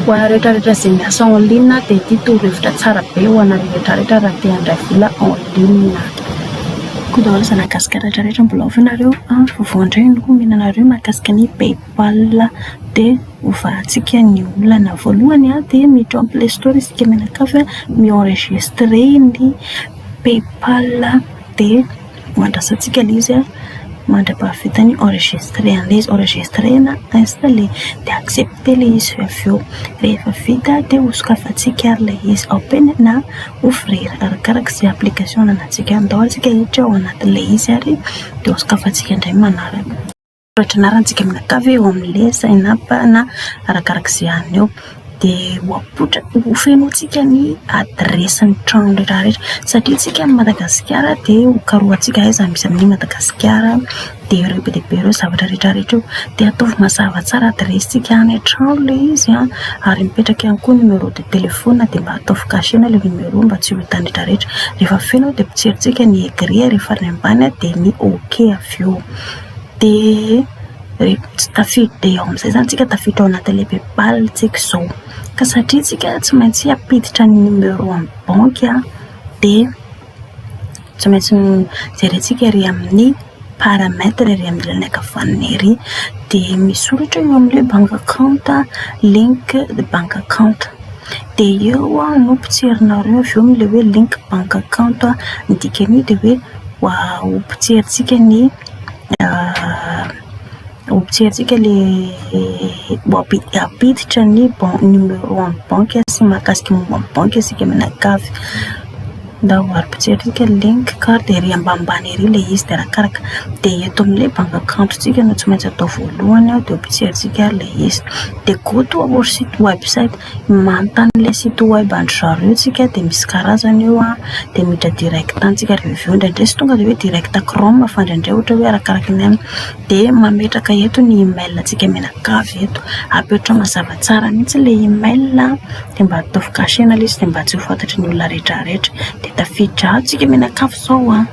Ho anareo rehetra rehetra izay miasa en ligne dia ity torohevitra tsara be ho anareo rehetra rehetra raha te handray vola en ligne. Coucou daholo zanak'i Gasikara rehetra rehetra mbola ao ve nareo an? Vaovao indray no omena anareo mahakasika ny paypal dia hovahantsika ny olana. Voalohany dia miditra ao amin'ny play store isika mianakavy mi-enregistrer ny paypal dia Andrasantsika ilay izy mandra-pahavita ny enregistrer an'ilay izy, enregistrer na installer dia accepter ilay izy avy eo. Rehefa vita dia hosokafantsika ary ilay izy, open na ouvrir arakaraka izay application ananantsika. Andao ary isika hiditra ao anatin'ilay izy ary dia hosokafantsika indray manaraka. Soratra anarantsika mianakavy eo amin'ilay sign up na arakaraka izay any eo. Dia ho apoitra, ho fenointsika ny adiresin'ny trano rehetra rehetra satria isika any Madagasikara dia ho karohantsika aiza misy an'i Madagasikara dia ireo be dia be ireo zavatra rehetra rehetra io. Dia ataovy mazava tsara adiresintsika any an-trano ilay izy an, ary mipetraka ihany koa numéro de téléphone dia mba ataovy cacher-na ilay numéro mba tsy ho hitan'ny rehetra rehetra. Rehefa feno dia potserintsika ny agré rehefa any ambany dia ny ok avy eo. Dia tsy tafiditra, dia ao amin'izay izany tsika tafiditra ao anatin'ilay paypal tsika izao. Ka satria tsika tsy maintsy hampiditra ny numéro amin'ny banky an, dia tsy maintsy jerentsika ery amin'ny paramètre ery amin'ny ilany ankavanana ery. Dia misoratra eo amin'ilay bank account, link bank account. Dia eo no potserinareo avy eo amin'ilay hoe link bank account. Ny dikan'io dia hoe ho potserintsika ny ho potserintsika ilay hampiditra ny numéro an'ny banky sy mahakasika momba ny banky isika mianakavy. Ndao ary potserintsika ny link card ery ambanimbany ery ilay izy dia arakaraka. Dia eto amin'ilay bank account-ntsika no tsy maintsy atao voalohany dia potserintsika ary ilay izy. Dia go to our site website. Manontany ilay site web an-dry zareo tsika dia misy karazany eo an, dia miditra direct any tsika rehefa avy eo. Indraindray tsy tonga dia hoe direct chrome fa indraindray ohatra hoe arakaraky ny any. Dia mametraka eto ny email antsika mianakavy eto. Apetraho mazava tsara mihitsy ilay email dia mba ataovy cacher-na ilay izy dia mba tsy ho fantatry ny olona rehetra rehetra. Dia tafiditra ato tsika mianakavy izao an.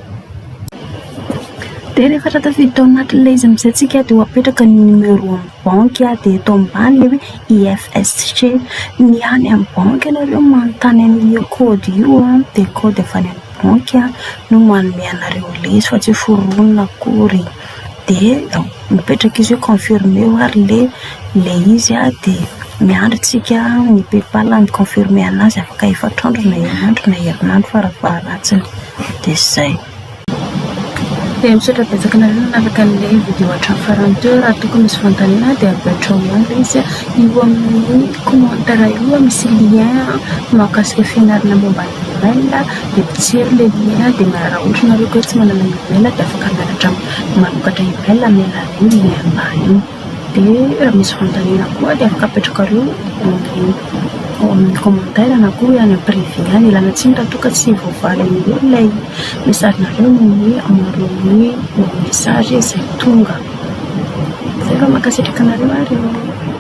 Dia rehefa tafiditra ao anatin'ilay izy amin'izay tsika dia ho apetraka ny numéro amin'ny banky dia eto ambany ilay hoe IFSC. Ny any amin'ny banky ianareo manontany an'io code io dia code avy any amin'ny banky no manome anareo an'ilay izy fa tsy foronina akory. Dia mipetraka izy hoe confirmer ary ilay ilay izy dia miandry tsika ny paypal mi-confirmer an'azy afaka efatra andro na herinandro na herinandro farafaharatsiny. Dia izay. Dia misaotra betsaka anareo nanaraka an'ilay vidéo hatramin'ny farany teo. Raha toa ka misy fanontaniana dia apetraho ihany ilay izy. Io amin'ny commentaire io misy lien mahakasika fianarana momba ny email dia mijery ilay lien dia raha ohatra nareo ka hoe tsy manana email dia afaka mianatra manokatra email amin'ny alalan'io lien ambany io. Dia raha misy fanontaniana koa dia afaka apetrakareo ao amin'ny commentaire na koa hoe any amin'ny privé any. Ialana tsiny raha toa ka tsy voavaly amin'ireo ilay message-nareo noho ny hamaroan'ny message izay tonga. Izay fa mankasitraka anareo ary ô.